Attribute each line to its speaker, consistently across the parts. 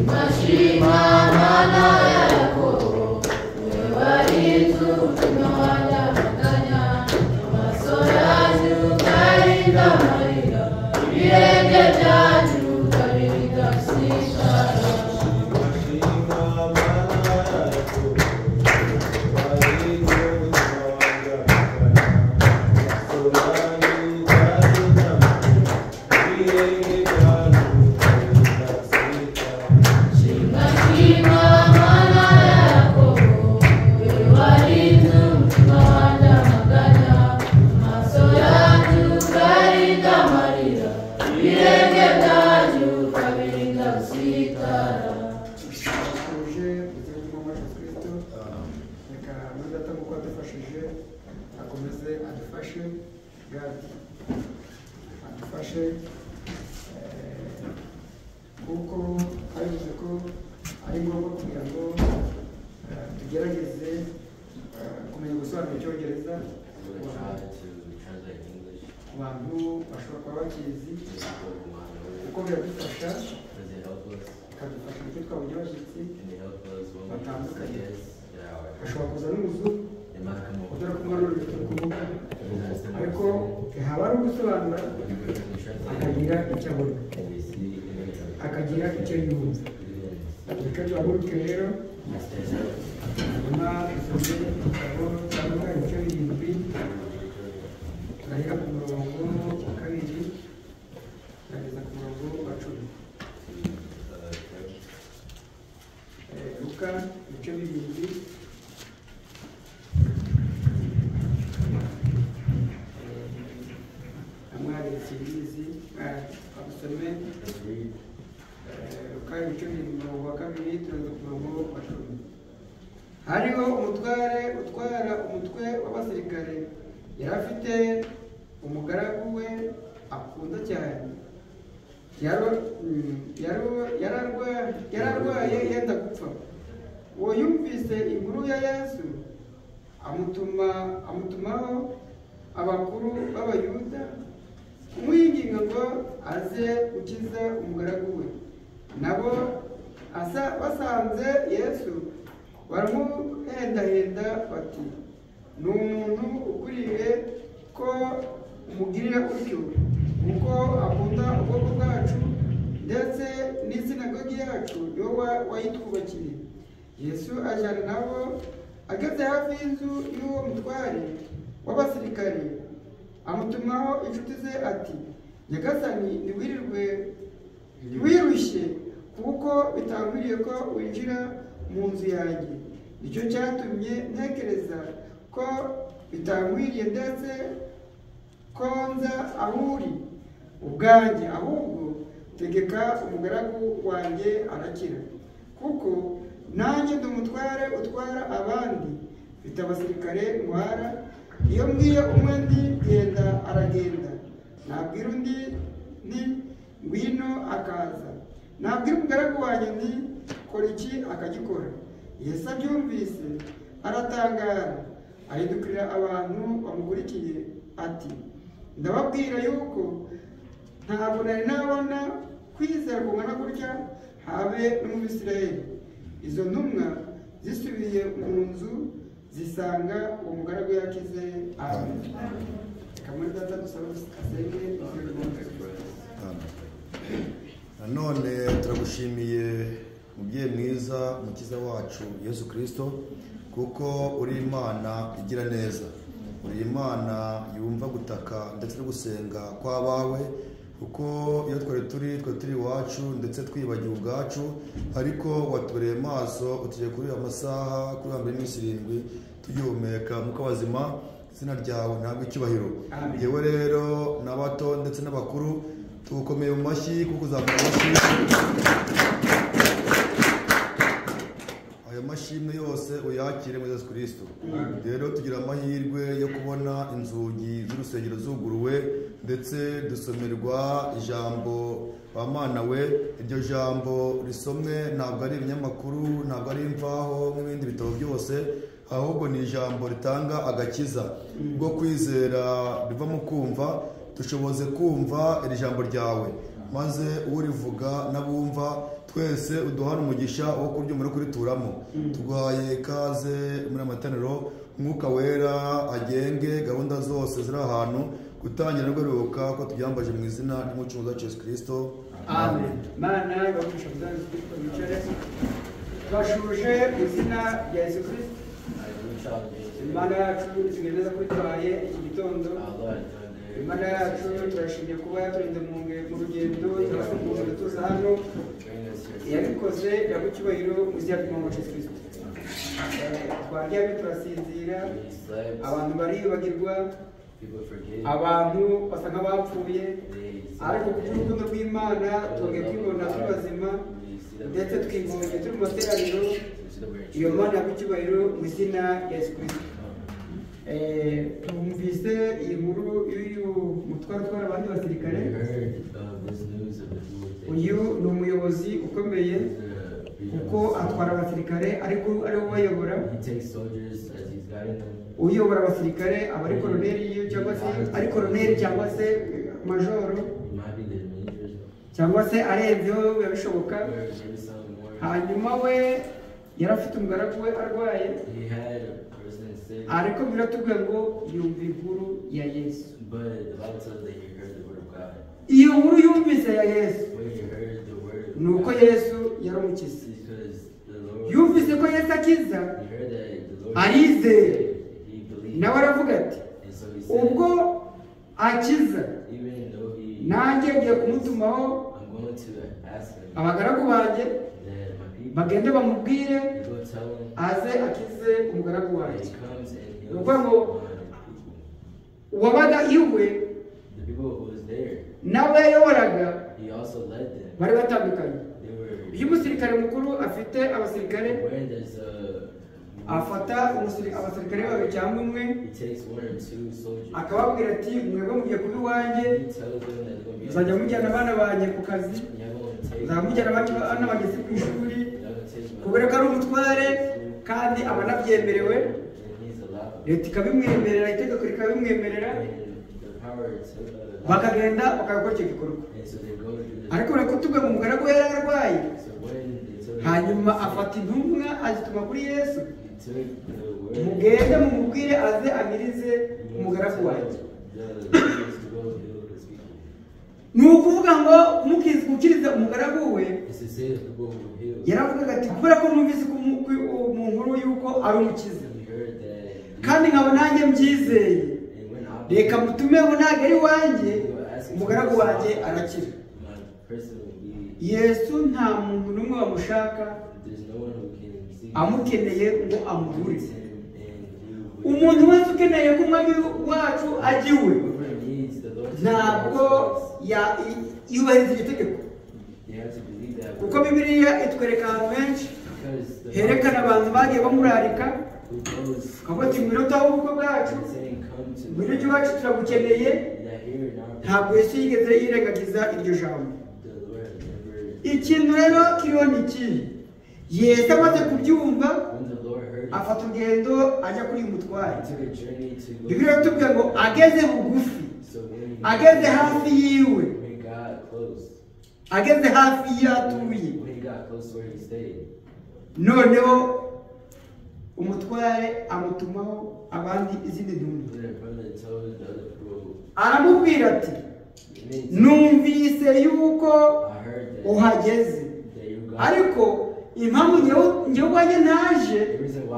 Speaker 1: Shima Mana ya Yakobo, wewe warinze umutima wanjye amaganya, amaso yanjye ukarinda amarira, ibirenge byanjye ukabirinda gusitara. Shima shima Mana ya Yakobo, wewe warinze umutima wanjye amaganya, amaso yanjye ukarinda amarira, ibirenge byanjye ukabirinda gusitara.
Speaker 2: Tuje izina ry'Umwami wacu Yesu Kristo. Reka muri data nk'uko adufashije akomeze adufashe, Gadi adufashe, kuko abivuze ko ari ngombwa kugira ngo tugerageze kumenya gusobanura Icyongereza
Speaker 3: I'm going to try to translate in English
Speaker 2: ku bantu bashobora kuba bakizi,
Speaker 3: to people who might know it.
Speaker 2: kuko biradufasha,
Speaker 3: Does it help us?
Speaker 2: bikadufasha mu cyo twabonye abashyitsi
Speaker 3: Can it help us when we
Speaker 2: batandukanye.
Speaker 3: see guests that are
Speaker 2: Hashobora kuza n'umuzungu
Speaker 3: they might come over.
Speaker 2: udara kumwe n'ururimi turi kuvuga,
Speaker 3: They understand what
Speaker 2: ariko
Speaker 3: we're saying.
Speaker 2: haba ari ugusobanura
Speaker 3: When we translate,
Speaker 2: akagira icyo abona,
Speaker 3: and they see and they
Speaker 2: akagira icyo yumva. Reka duhaguruke rero,
Speaker 3: Let's stand up.
Speaker 2: hanyuma dusome igitabo cya Luka ibice 7, turahera ku murongo wa 2 turageza ku murongo wa 10. Luka ibice 7, namwe simbizi, abusome.
Speaker 3: Let's read.
Speaker 2: Luka ibice 7 umurongo wa 2 turageza ku murongo wa 10. Hariho umutware utwara umutwe w'abasirikare, yari afite umugaragu we akunda cyane, yararwaye yenda gupfa. Uwo yumvise inkuru ya Yesu amutumaho abakuru b'Abayuda kumwinginga ngo aze gukiza umugaragu we. Nabo basanze Yesu baramuhendahenda bati, ni umuntu ukwiriye ko umugirira utyo, kuko akunda ubwoko bwacu, ndetse n'isinagogi yacu niwe wayitwubakiye. Yesu ajyana nabo, ageze hafi y'inzu y'uwo mutware w'abasirikare, amutumaho inshuti ze ati, Nyagasani, ntiwirushye, kuko bitankwiriye ko winjira mu nzu yanjye. Nicyo cyatumye ntekereza ko bitankwiriye ndetse ko nza aho uri ubwanjye, ahubwo tegeka umugaragu wanjye arakira. Kuko nanjye ndi umutware utwara abandi, mfite abasirikare ntwara. Iyo mbwiye umwe ndi genda aragenda, nabwira undi nti ngwino akaza, nabwira umugaragu wanjye nti kora iki akagikora. Yesu abyumvise aratangara, ahindukirira abantu bamukurikiye ati, ndababwira yuko ntabwo nari nabona kwizera kungana gutya habe no mu Bisirayeli. Izo ntumwa zisubiye mu nzu zisanga uwo mugaragu yakize. Amen. Reka muri data dusabe asenge.
Speaker 4: Nanone turagushimiye mubyeyi mwiza, mukiza wacu Yesu Kristo, kuko uri Imana igira neza, uri Imana yumva gutaka ndetse no gusenga kw'abawe, kuko iyo twari turi iwacu ndetse twibagiwe ubwacu, ariko watubereye maso utugiye kuri aya masaha, kuri ya mbere y'iminsi 7 tugihumeka umwuka w'abazima. Izina ryawe ntabwo icyubahiro. Yewe rero n'abato ndetse n'abakuru tugukomeye mu mashyi, kuko uzamura amashyi. Ayo mashimwe yose uyakire muri Yesu Kristo. Rero tugira amahirwe yo kubona inzugi z'urusengero zuguruwe, ndetse dusomerwa ijambo wa Mana we. Iryo jambo risomwe ntabwo ari ibinyamakuru, ntabwo ari imvaho nk'ibindi bitabo byose, ahubwo ni ijambo ritanga agakiza bwo kwizera riva mu kumva. Dushoboze kumva iri jambo ryawe, maze urivuga n'abumva twese Twese uduhana umugisha wo kuryumva no kurituramo. Tuguhaye ikaze muri amateraniro, Umwuka Wera agenge gahunda zose ziri ahantu, gutangira no guheruka, ko tubyambaje mu izina ry'Umucunguzi wacu Yesu Kristo.
Speaker 2: Amen. Mana ibagisha bicare. Bashuje izina rya Yesu Kristo. Imana yacu isigaye neza kwitwaye iki gitondo. Imana yacu turashimye kuba yaturinze mu rugendo turafungura tuza hano. Yabikoze yagucyubahiro mu izina ry'Umwami wacu Yesu Kristo. Twaryamye turasinzira, abantu bariyubagirwa, abantu basa nk'abapfuye, ariko kubw'urukundo rw'Imana twongeye kwibona turi bazima, ndetse twibonye turi mu materaniro. Iyo Mana yagucyubahiro mu izina rya Yesu Kristo. Twumvise iyi nkuru y'uyu mutware utwara abandi basirikare. Uyu ni umuyobozi ukomeye kuko atwara abasirikare ariko ari we ubayobora. Uyobora abasirikare aba ari koroneri cyangwa se ari koroneri cyangwa se majoro cyangwa se arenzeho biba bishoboka. Hanyuma we yari afite umugaragu we arwaye, ariko biratubwira ngo yumva inkuru ya Yesu. Iyo nkuru yumvise ya Yesu ni uko Yesu yaramukiza. Yumvise ko Yesu akiza, arizera, nawe aravuga ati ubwo akiza nanjye ngiye kumutumaho abagaragu banjye bagende bamubwire aze akize umugaragu wanjye. Ni ukuvuga ngo uwabaga iwe nawe yayoboraga bari batandukanye. Iyo umusirikare mukuru afite abasirikare, afata abasirikare babiri cyangwa umwe, akababwira ati mwebwe mugiye kuba iwanjye, muzajya mujyana abana banjye ku kazi, muzajya mujyana abana bageze ku ishuri, kubera ko ari umutware kandi aba anabyemerewe, leta ikabimwemerera, itegeko rikabimwemerera, bakagenda bakagakora icyo gikorwa. Ariko urakutubwa mu mugaragu we yari arwaye, hanyuma afata intumwa azituma kuri Yesu, mugende mumubwire aze amirize umugaragu wanjye. Ni ukuvuga ngo gukiriza umugaragu we, yaravugaga ati kubera ko numvise mu nkuru y'uko ari umukiza kandi nkaba nanjye mbyizeye, reka mutumeho ntabwo ari iwanjye, umugaragu wanjye arakira. Yesu nta muntu n'umwe wamushaka amukeneye ngo amugure. Umuntu wese ukeneye ko umwami wacu ajya iwe ntabwo yubahiriza iryo tegeko, kuko Bibiliya itwereka ahantu henshi herekana abantu bagiye bamurarika, ukavuga ati ngwino utahe ubukwe bwacu, ngwino ujye iwacu turagukeneye. Ntabwo Yesu yigeze yirengagiza iryo jambo. Ikintu rero kiriho ni ikihe? Yesu amaze kubyumva afata urugendo ajya kuri uyu mutware. Bibiliya iratubwira ngo ageze bugufi, ageze hafi yiwe, ageze hafi y'atuye, noneho umutware amutumaho abandi izindi ntumwa, aramubwira ati numvise yuko uhageze, ariko impamvu njyewe ubwanjye ntaje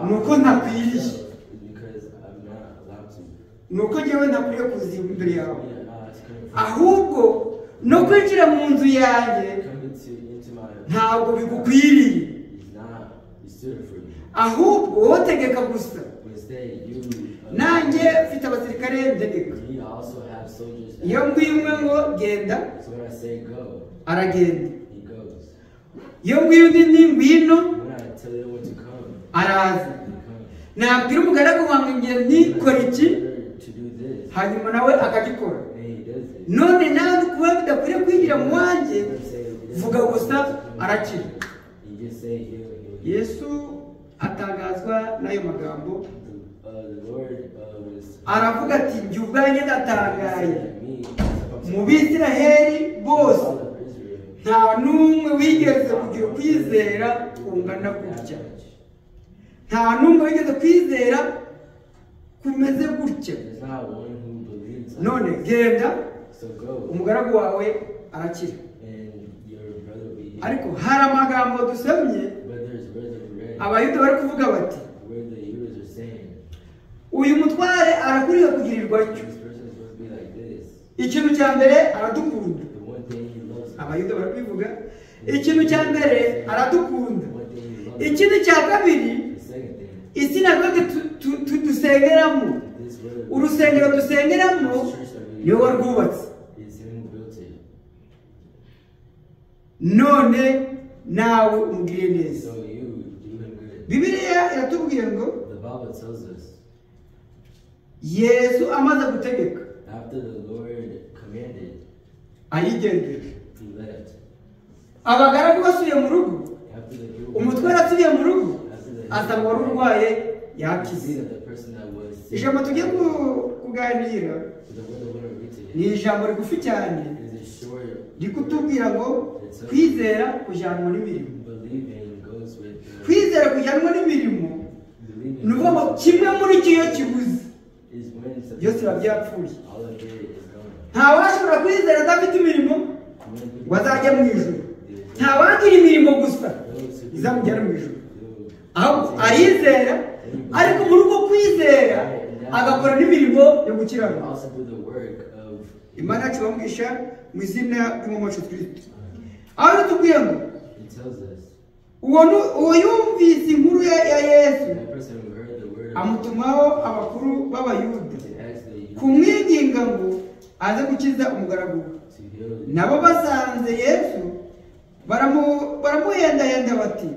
Speaker 2: ni uko ntakwiriye, ni uko njyewe ntakwiriye kuza imbere yawe, ahubwo no kwinjira mu nzu yanjye ntabwo bigukwiriye, ahubwo wowe tegeka gusa, nanjye mfite abasirikare ntegeka. Iyo mbwiye umwe ngo genda, aragenda. Iyo mbwiye undi nti ngwino, araza. Nabwira umugaragu wanjye nti kora iki, hanyuma nawe akagikora. None nawe kuba bidakwiriye kwinjira mu wanjye, vuga gusa arakira. Yesu atangazwa n'ayo magambo, aravuga ati njye ubwanjye ndatangaye, mu Bisiraheli bose Nta n'umwe wigeze kugira ukwizera kungana gutya, nta n'umwe wigeze kwizera kumeze gutya.
Speaker 3: There's not one who believes like
Speaker 2: None
Speaker 3: this.
Speaker 2: genda,
Speaker 3: So go,
Speaker 2: umugaragu wawe arakira.
Speaker 3: and your brother will be healed.
Speaker 2: Ariko hari amagambo dusomye
Speaker 3: But there's words that we read
Speaker 2: Abayuda bari kuvuga bati
Speaker 3: where the Jews are saying,
Speaker 2: uyu mutware arakwiriye kugirirwa atyo.
Speaker 3: this person is supposed to be like this.
Speaker 2: Ikintu cya mbere aradukunda.
Speaker 3: The one thing he loves us.
Speaker 2: Abayuda bari kubivuga. Ikintu cya mbere aradukunda.
Speaker 3: The one thing he loves us.
Speaker 2: Ikindi cya kabiri,
Speaker 3: The second thing,
Speaker 2: isinagoge dusengeramo,
Speaker 3: this word,
Speaker 2: urusengero dusengeramo
Speaker 3: this church that we
Speaker 2: niwe warwubatse.
Speaker 3: is him who built it.
Speaker 2: None nawe umugiriye neza.
Speaker 3: So you do him good.
Speaker 2: Bibiliya iratubwiye ngo
Speaker 3: The Bible tells us
Speaker 2: Yesu amaze gutegeka
Speaker 3: after the Lord commanded,
Speaker 2: arigendera.
Speaker 3: he left.
Speaker 2: Abagaragu basubiye mu rugo,
Speaker 3: After the people,
Speaker 2: umutware asubiye mu rugo
Speaker 3: after the
Speaker 2: asanga wari urwaye
Speaker 3: you see
Speaker 2: yakize.
Speaker 3: that the person that was sick,
Speaker 2: Ijambo tugiye kuganira
Speaker 3: the word that we're going to read
Speaker 2: ni
Speaker 3: today
Speaker 2: ijambo rigufi cyane
Speaker 3: is a short
Speaker 2: riri kutubwira ngo kwizera kujyanwa n'imirimo.
Speaker 3: believing goes with the
Speaker 2: Kwizera kujyanwa n'imirimo
Speaker 3: believing
Speaker 2: ni ukuvuga ngo kimwe muri cyo iyo kibuze
Speaker 3: is when something
Speaker 2: byose biba byapfuye.
Speaker 3: all of it is gone.
Speaker 2: Ntawashobora kwizera adafite imirimo
Speaker 3: When people
Speaker 2: ngo azajye mu ijuru.
Speaker 3: there's
Speaker 2: Ntawagira imirimo gusa
Speaker 3: those who
Speaker 2: izamujyana mu ijuru,
Speaker 3: do
Speaker 2: ahubwo arizera, ariko muri uko kwizera agakora n'imirimo yo gukiranuka.
Speaker 3: also do the work of
Speaker 2: Imana yacu bamugisha mu izina ry'Umwami wacu Kristo. Aho bitubwiye ngo
Speaker 3: it tells us
Speaker 2: uwo uwo yumvise inkuru ya Yesu
Speaker 3: that person who heard the word of
Speaker 2: amutumaho abakuru b'Abayuda
Speaker 3: to ask the youth
Speaker 2: kumwinginga ngo aze gukiza umugaragu we.
Speaker 3: to heal
Speaker 2: Nabo basanze Yesu baramuhendahenda bati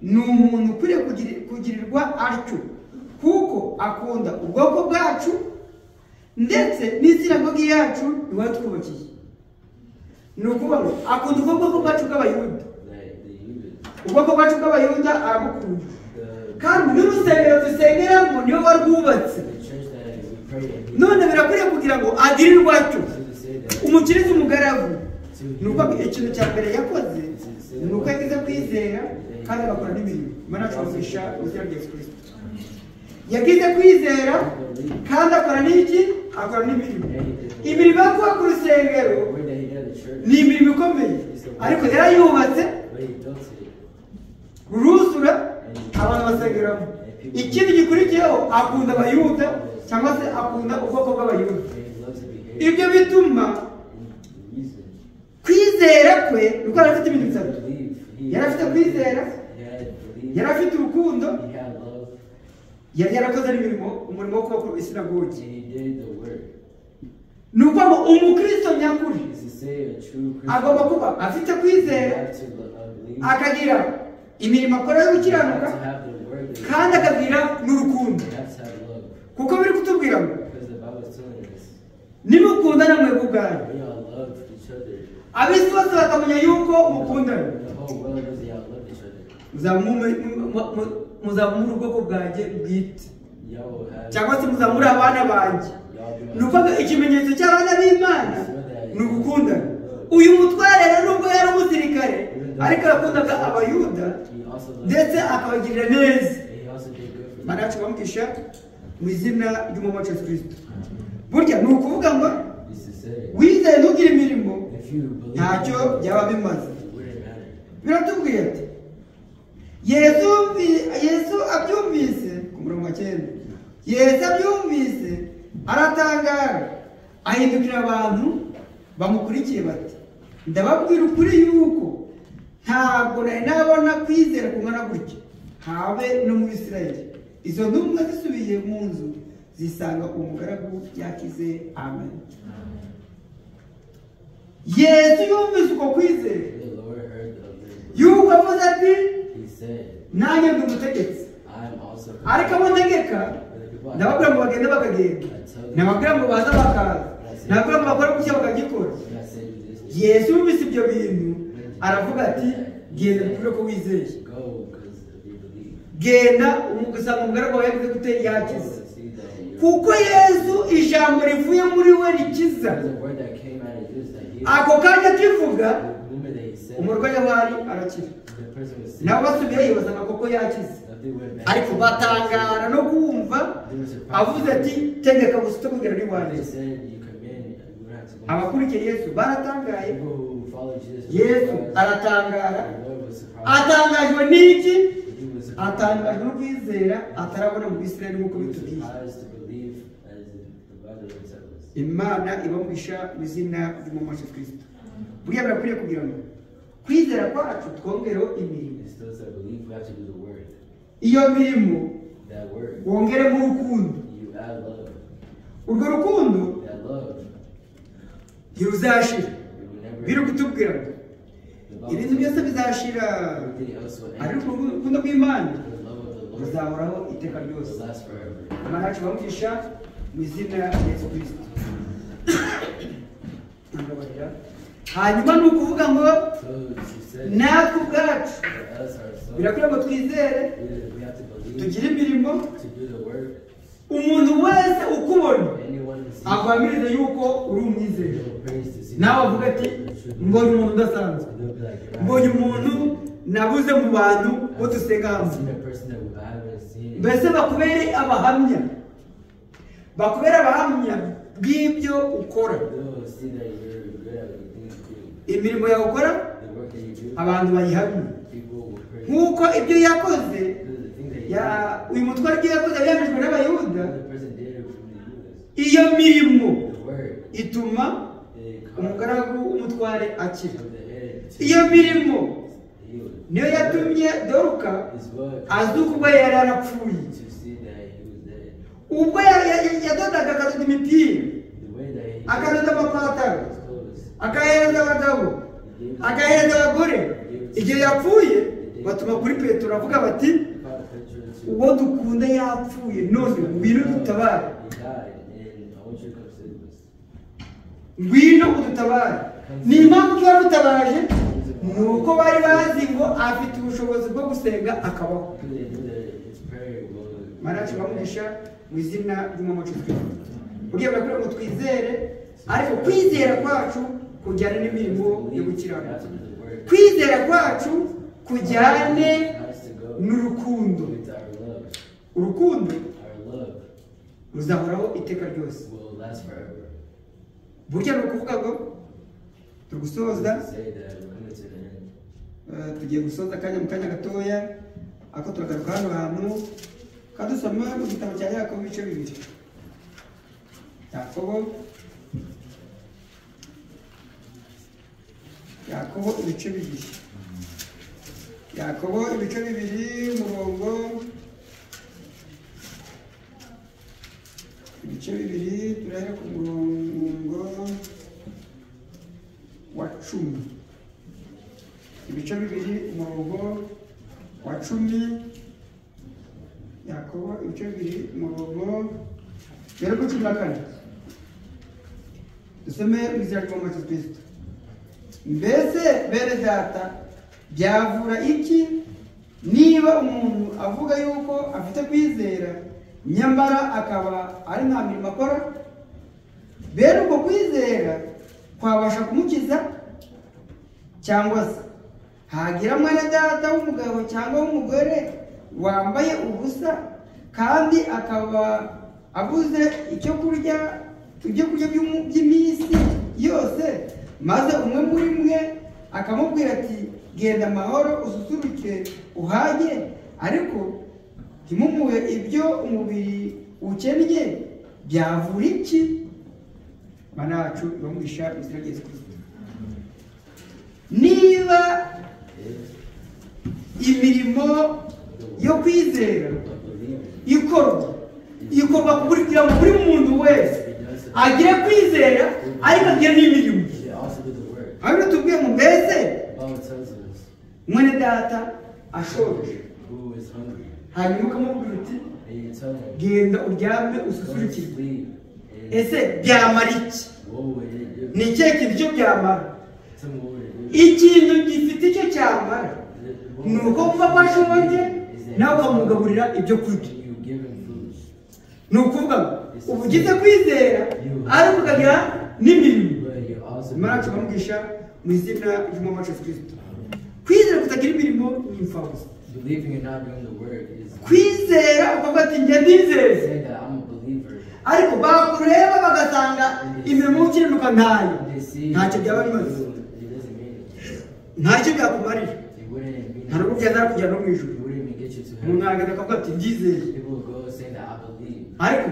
Speaker 2: ni umuntu ukwiriye kugirirwa atyo, kuko akunda ubwoko bwacu ndetse n'isinagogi yacu niwe twubakiye. Ni ukuvuga ngo akunda ubwoko bwacu bw'Abayuda,
Speaker 3: that the youth
Speaker 2: ubwoko bwacu bw'Abayuda arabukunda,
Speaker 3: the
Speaker 2: kandi n'urusengero dusengeramo niwe warwubatse.
Speaker 3: the church that we pray in
Speaker 2: None birakwiriye kugira ngo agirirwe atyo,
Speaker 3: to say that
Speaker 2: umukirize umugaragu.
Speaker 3: to
Speaker 2: Ni uko ikintu cya mbere yakoze ni uko yagize kwizera kandi agakora n'imirimo. Imana yacu mu izina rya Yesu Kristo. Yagize kwizera kandi akora n'iki? Akora n'imirimo. Imirimo yo kubaka urusengero
Speaker 3: the word that he did at the church
Speaker 2: ni imirimo ikomeye, ariko yarayubatse
Speaker 3: but he built it
Speaker 2: ruruzura abantu basengeramo. Ikindi gikurikiyeho akunda Abayuda cyangwa se akunda ubwoko bw'Abayuda.
Speaker 3: and he loves to be here
Speaker 2: Ibyo bituma
Speaker 3: and the reason
Speaker 2: kwizera kwe ni uko yari afite ibintu bitatu.
Speaker 3: believe he
Speaker 2: Yari afite kwizera,
Speaker 3: he had belief
Speaker 2: yari afite urukundo,
Speaker 3: he had love
Speaker 2: yari yarakoze n'imirimo, umurimo wo kubaka isinagogi.
Speaker 3: and he did the work.
Speaker 2: Ni ukuvuga ngo umukristo nyakuri
Speaker 3: Is to say a true Christian
Speaker 2: agomba kuba afite
Speaker 3: you
Speaker 2: kwizera,
Speaker 3: have to believe
Speaker 2: akagira imirimo akora yo
Speaker 3: you
Speaker 2: gukiranuka,
Speaker 3: have to have the work that
Speaker 2: kandi akagira n'urukundo.
Speaker 3: you have to have love
Speaker 2: Kuko biri kutubwira ngo
Speaker 3: because the Bible is telling us
Speaker 2: nimukundana mwebwe ubwanyu,
Speaker 3: we all love each other.
Speaker 2: ab'isi bose bakamenya yuko mukundana,
Speaker 3: The whole world knows that y'all love each other.
Speaker 2: muzaba muri ubwoko bwanjye bwite,
Speaker 3: Y'all will have
Speaker 2: cyangwa se muzaba muri abana banjye.
Speaker 3: y'all be
Speaker 2: Ni ukuvuga ikimenyetso cy'abana b'Imana ni ugukundana. Uyu mutware rero nubwo yari umusirikare, ariko yakundaga Abayuda
Speaker 3: He also loved
Speaker 2: ndetse akabagirira neza.
Speaker 3: and he also did good for
Speaker 2: Imana
Speaker 3: them.
Speaker 2: yacu bamugisha mu izina ry'Umwami wacu Yesu Kristo. Burya ni ukuvuga ngo
Speaker 3: Is to say
Speaker 2: wizeye ntugire imirimo
Speaker 3: if you believe
Speaker 2: ntacyo byaba bimaze.
Speaker 3: it wouldn't matter.
Speaker 2: Biratubwiye ati Yesu abyumvise ku murongo wa 9, Yesu abyumvise aratangara, ahindukira abantu bamukurikiye bati ndababwira ukuri yuko ntabwo nari nabona kwizera kungana gutya habe no mu Isirayeli. Izo ntumwa zisubiye mu nzu zisanga uwo mugaragu yakize. Amen. Yesu yumvise uko kwizera
Speaker 3: The Lord heard of their belief.
Speaker 2: yuko avuze ati
Speaker 3: He said,
Speaker 2: nanjye ndi umutegetsi,
Speaker 3: I am also
Speaker 2: ariko abo ntegeka
Speaker 3: But the people I
Speaker 2: ndababwira ngo bagende bakagenda, ndababwira ngo baze bakaza, ndababwira ngo bakore gutya bakagikora.
Speaker 3: when I say do this,
Speaker 2: Yesu yumvise ibyo bintu aravuga ati genda bikure ko wizeye,
Speaker 3: go because of your belief.
Speaker 2: genda umusanga umugaragu wawe yagize gute yakize.
Speaker 3: Go and see that you're
Speaker 2: Kuko Yesu ijambo rivuye muri we rikiza.
Speaker 3: There's a word that came out of this that he
Speaker 2: Ako kanya akivuga
Speaker 3: the moment that he said
Speaker 2: Umurwayi aho ari arakira. Nabo basubiyeyo basanga koko yakize, ariko batangara no kumva avuze ati tegeka gusa utakubwira n'iwanjye. Abakurikiye Yesu baratangaye, Yesu aratangara. Atangajwe n'iki? Atangajwe no kwizera atarabona mu Bisirayeli nk'uko bitubwiye. Imana ibamugisha mu izina ry'Umwami wacu Kristo. Buriya birakwiriye kugira ngo kwizera kwacu twongereho imirimo. Iyo mirimo wongeremo urukundo. Urwo rukundo ntiruzashira. Biri kutubwira ngo ibintu byose bizashira, ariko urukundo rw'Imana ruzahoraho iteka ryose. Imana yacu ibamugisha mu izina rya Yesu Kristo. Hanyuma ni ukuvuga ngo natwe ubwacu birakwiriye ngo twizere, tugire imirimo. Umuntu wese ukubona aguhamirize yuko uri umwizera, nawe avuga ati mbonye umuntu udasanzwe, mbonye umuntu nabuze mu bantu bo dusenga hamwe. Mbese bakubere abahamya, bakubere abahamya bw'ibyo ukora. Imirimo yawe ukora abantu bayihamye, nk'uko ibyo yakoze uyu mutware ibyo yakoze yamijwe n'Abayuda. Iyo mirimo ituma umugaragu w'umutware akira. Iyo mirimo niyo yatumye Doruka azuka ubwo yari yarapfuye. Ubwo yadodaga akadoda imipira, akadoda amapataro, akahereza abagabo, akahereza abagore. Igihe yapfuye batuma kuri Petero avuga bati uwo dukunda yapfuye, none ngwino udutabare, ngwino udutabare. Ni impamvu ko yamutabaje ni uko bari bazi ngo afite ubushobozi bwo gusenga akabaho. Imana yacu ibamugisha mu izina ry'Umwami wacu Kristo. Buriya birakwiriye ngo twizere, ariko kwizera kwacu kujyane n'imirimo yo gukiranuka. Kwizera kwacu kujyane n'urukundo. Urukundo ruzahoraho iteka ryose. Burya ni ukuvuga ngo turi gusoza, tugiye gusoza akanya mu kanya gatoya, ariko turagaruka hano hantu kadusoma mu gitabo cya Yakobo ibice 2. Yakobo ibice 2. Yakobo ibice 2 umurongo ibice 2 turahera ku murongo wa 10. Ibice 2 umurongo wa 10. Yakobo ibice 2 umurongo rero ku 14. Dusome mu izina ry'Umwami wacu Kristo. Mbese bene data, byavura iki niba umuntu avuga yuko afite kwizera nyamara akaba ari nta mirimo akora? Bene uko kwizera kwabasha kumukiza? Cyangwa se hagira mwene data w'umugabo cyangwa w'umugore wambaye ubusa kandi akaba abuze icyo kurya, ibyo kurya by'iminsi yose, maze umwe muri mwe akamubwira ati genda amahoro ususuruke uhage, ariko ntimumuhe ibyo umubiri ukennye, byavura iki? Imana yacu ibamugisha mu izina rya Yesu Kristo. Niba imirimo yo kwizera ikorwa kugira ngo buri muntu wese agire kwizera, ariko agire n'imirimo. Hano tubwiye ngo mbese mwene data ashonje, hanyuma ukamubwira uti genda uryame ususurukirwe, ese byamara iki? Ni ikihe kintu cyo byamara? Ikintu gifite icyo cyamara ni uko wumva ko ashonje nawe ukamugaburira ibyo kurya. Ni ukuvuga ngo uba ugize kwizera ariko ukagira n'imirimo. Imana yacu ibamugisha mu izina ry'Umwami wacu Kristo. Kwizera kutagira imirimo ni imfabusa.
Speaker 3: Believing and not doing the work is
Speaker 2: Kwizera ukavuga ati njye ndizeye,
Speaker 3: saying that I'm a believer.
Speaker 2: ariko bakureba bagasanga imirimo yo gukiranuka ntayo,
Speaker 3: They see
Speaker 2: ntacyo byaba bimaze,
Speaker 3: it doesn't mean anything.
Speaker 2: ntacyo byakumarira,
Speaker 3: It wouldn't mean
Speaker 2: nta nubwo byazakugera no mu ijuru.
Speaker 3: It wouldn't even get you to
Speaker 2: Umuntu
Speaker 3: heaven.
Speaker 2: aragenda akavuga ati ndizeye,
Speaker 3: People will go saying that I believe.
Speaker 2: ariko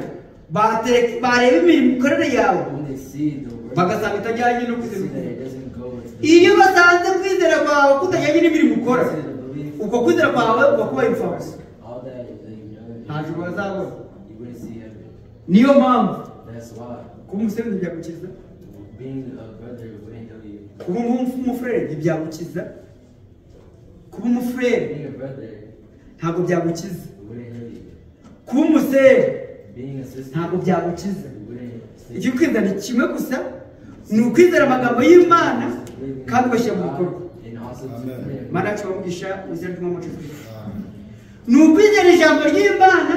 Speaker 2: bareba imirimo ikorere yawe
Speaker 3: When they see the work,
Speaker 2: bagasanga itajyanye no
Speaker 3: they
Speaker 2: kwizera.
Speaker 3: see that it doesn't go with the
Speaker 2: Iyo basanze kwizera kwawe kutajyanye n'imirimo ukora,
Speaker 3: they see the belief,
Speaker 2: uko kwizera kwawe kuba kubaye imfabusa,
Speaker 3: all that that you've done,
Speaker 2: nta juru bazabona.
Speaker 3: you wouldn't see heaven.
Speaker 2: Niyo mpamvu
Speaker 3: That's why
Speaker 2: kuba umusore ntibyagukiza,
Speaker 3: being a brother wouldn't heal you.
Speaker 2: kuba umufurere ntibyagukiza, kuba umufurere
Speaker 3: Being a brother
Speaker 2: ntabwo byagukiza,
Speaker 3: wouldn't heal you.
Speaker 2: kuba umusere
Speaker 3: Being a sister
Speaker 2: ntabwo byagukiza.
Speaker 3: wouldn't save
Speaker 2: Icyo kwizera ni kimwe gusa, ni ukwizera amagambo y'Imana kandi ugashyira mu bikorwa.
Speaker 3: And also to
Speaker 4: Amen.
Speaker 3: put it in
Speaker 2: Imana yacu ibahe mu izina ry'Umwami wacu Yesu Kristo. Ni ukwizera ijambo ry'Imana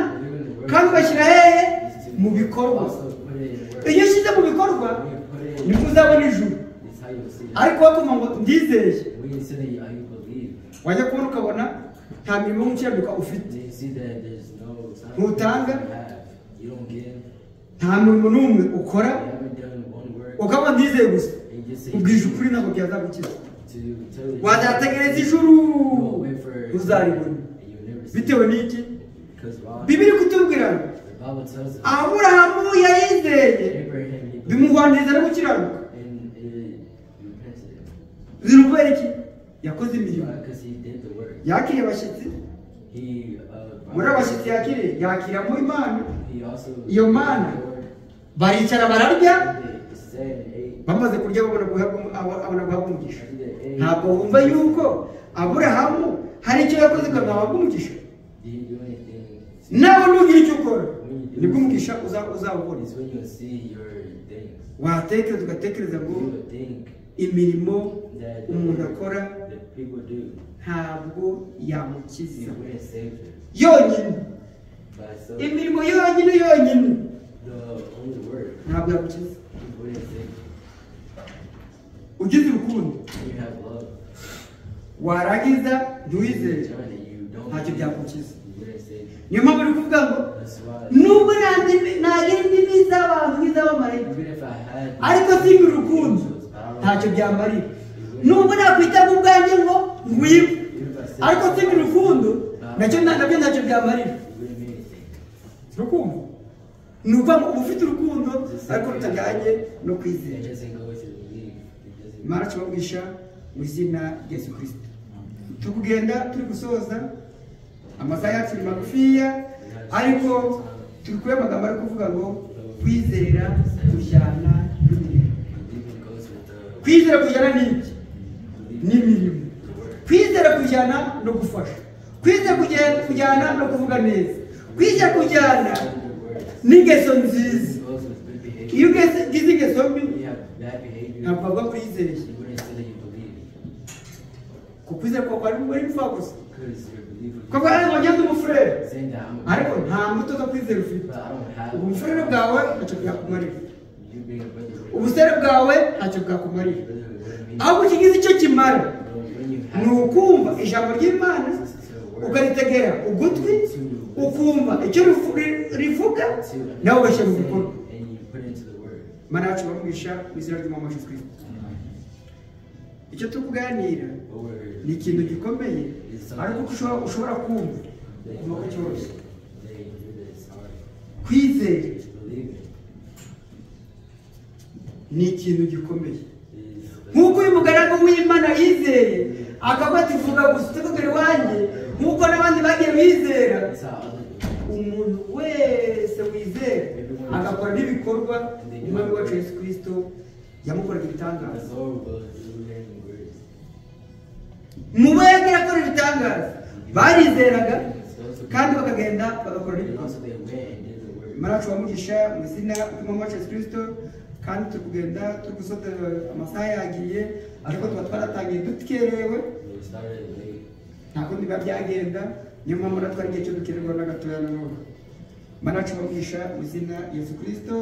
Speaker 2: kandi ugashyira hehe? Mu bikorwa.
Speaker 3: Also put it in work.
Speaker 2: Iyo ushyize mu bikorwa
Speaker 3: When you put it in
Speaker 2: nibwo uzabona ijuru.
Speaker 3: it's how you'll see it.
Speaker 2: Ariko wakumva ngo ndizeye,
Speaker 3: When you say that you believe,
Speaker 2: wajya kubona ukabona nta mirimo yo gukiranuka ufite,
Speaker 3: then you see that there's no sign
Speaker 2: Ntutanga.
Speaker 3: you have. You don't give.
Speaker 2: nta murimo n'umwe ukora,
Speaker 3: You haven't done one work.
Speaker 2: ukaba ndizeye gusa.
Speaker 3: And you just say
Speaker 2: Ubwije ukuri ntabwo byazagukiza.
Speaker 3: to tell the
Speaker 2: Wazategereza ijuru
Speaker 3: You will wait for
Speaker 2: ntuzaribona.
Speaker 3: and you'll never see
Speaker 2: Bitewe
Speaker 3: it.
Speaker 2: n'iki?
Speaker 3: Because why?
Speaker 2: Bibiri kutubwira ngo
Speaker 3: The Bible tells us
Speaker 2: Aburahamu yayizeye
Speaker 3: Abraham he believed
Speaker 2: bimuhwaniriza no gukiranuka.
Speaker 3: and it repented.
Speaker 2: Ziri kubera iki? Yakoze imirimo,
Speaker 3: Why? Because he did the work.
Speaker 2: yakiriye abashyitsi.
Speaker 3: He
Speaker 2: Muri abashyitsi yakiriye yakiramo Imana,
Speaker 3: he also
Speaker 2: Iyo mana
Speaker 3: the Lord,
Speaker 2: baricara bararya,
Speaker 3: they said and ate.
Speaker 2: bamaze kurya babona guhabwa umugisha.
Speaker 3: After they ate,
Speaker 2: Ntabwo wumva yuko Aburahamu hari icyo yakoze kugira ngo ahabwe umugisha.
Speaker 3: Did he do anything?
Speaker 2: Nawe nugira icyo ukora nibwo umugisha uzawubona.
Speaker 3: It's when you see your things.
Speaker 2: Watekereza ugatekereza ngo
Speaker 3: You would think
Speaker 2: imirimo
Speaker 3: that the
Speaker 2: umuntu
Speaker 3: work
Speaker 2: akora
Speaker 3: that people do,
Speaker 2: ntabwo yamukiza
Speaker 3: it wouldn't save them
Speaker 2: yonyine.
Speaker 3: by itself.
Speaker 2: Imirimo yonyine yonyine
Speaker 3: The only work
Speaker 2: ntabwo yagukiza.
Speaker 3: it wouldn't save you.
Speaker 2: Ugize urukundo
Speaker 3: When you have love,
Speaker 2: warangiza
Speaker 3: you
Speaker 2: ntiwizere,
Speaker 3: turn and you don't
Speaker 2: ntacyo
Speaker 3: believe,
Speaker 2: byagukiza.
Speaker 3: it wouldn't save you.
Speaker 2: Niyo mpamvu uri kuvuga ngo
Speaker 3: That's why
Speaker 2: nubwo nagira indimi z'abantu nk'iz'abamarayika,
Speaker 3: even if I had
Speaker 2: ariko singira urukundo
Speaker 3: angels, but I don't
Speaker 2: ntacyo byamarira. Nubwo nakwita ku bwanjye ngo ngwibe, ariko singira urukundo nacyo nabyo ntacyo byamarira.
Speaker 3: it wouldn't mean anything.
Speaker 2: Urukundo ni ukuvuga ngo uba ufite urukundo ariko rutajyanye no kwizera.
Speaker 3: It doesn't go to the belief. It doesn't
Speaker 2: Imana tubabwisha mu izina rya Yesu Kristo. Turi kugenda turi gusoza, amasaha yacu ni magufiya, ariko turi kureba amagambo ari kuvuga ngo kwizera kujyana n'imirimo.
Speaker 3: Believing goes with the
Speaker 2: Kwizera kujyana n'iki?
Speaker 3: believing
Speaker 2: N'imirimo.
Speaker 3: the work.
Speaker 2: Kwizera kujyana no gufasha, kwizera kujyana no kuvuga neza, kwizera kujyana
Speaker 3: Good words.
Speaker 2: n'ingeso nziza.
Speaker 3: It goes with good behavior.
Speaker 2: Iyo ugize ingeso mbi
Speaker 3: When you have bad behavior,
Speaker 2: ntabwo bavuga ko uyizeye,
Speaker 3: you wouldn't say that you believe.
Speaker 2: kuko kwizera kwawe kwari imfa gusa.
Speaker 3: Because your belief would
Speaker 2: Kuko ari ngo ngende umufurere,
Speaker 3: saying that I'm a
Speaker 2: ariko nta mbuto zo kwizera ufite.
Speaker 3: but I don't have
Speaker 2: Ubufurere bwawe ntacyo bwakumarira,
Speaker 3: you being a brother wouldn't-
Speaker 2: ubusere bwawe ntacyo bwakumarira.
Speaker 3: brother wouldn't mean
Speaker 2: Ahubwo ikigize icyo kimara
Speaker 3: But when you
Speaker 2: ni
Speaker 3: have
Speaker 2: ukumva ijambo ry'Imana, ukaritegera ugutwi, ukumva icyo rivuga,
Speaker 3: to
Speaker 2: nawe ugashyira mu bikorwa.
Speaker 3: and you put it into the word.
Speaker 2: Imana yacu ibahe mu izina ry'Umwami wacu Yesu Kristo. Icyo turi kuganira
Speaker 3: What we're
Speaker 2: ni ikintu gikomeye, ariko uko ushobora kumva
Speaker 3: they
Speaker 2: ukumva ko cyoroshye.
Speaker 3: they do this hard.
Speaker 2: Kwizera
Speaker 3: Believing
Speaker 2: ni ikintu gikomeye.
Speaker 3: is
Speaker 2: Nk'uko uyu mugaragu w'Imana yizeye akavuga ati vuga gusa utegekere iwanjye, nk'uko n'abandi bagiye bizera,
Speaker 3: That's how others believe.
Speaker 2: umuntu wese wizera agakora n'ibikorwa, Umwami wacu Yesu Kristo yamukoraga ibitangaza.
Speaker 3: The Lord will do him words.
Speaker 2: Mu bo yagiye akora ibitangaza barizeraga kandi bakagenda bagakora
Speaker 3: And
Speaker 2: n'ibikorwa.
Speaker 3: also they went and did the work.
Speaker 2: Imana yacu ibahe mu izina ry'Umwami wacu Yesu Kristo. Kandi turi kugenda turi gusoza, amasaha yagiye, ariko tuba twaratangiye dukerewe,
Speaker 3: They started late.
Speaker 2: nta kundi biba byagenda. Niyo mpamvu natwe ari igihe cyo dukererwa na gatoya nanone. Imana yacu ibahe mu izina Yesu Kristo.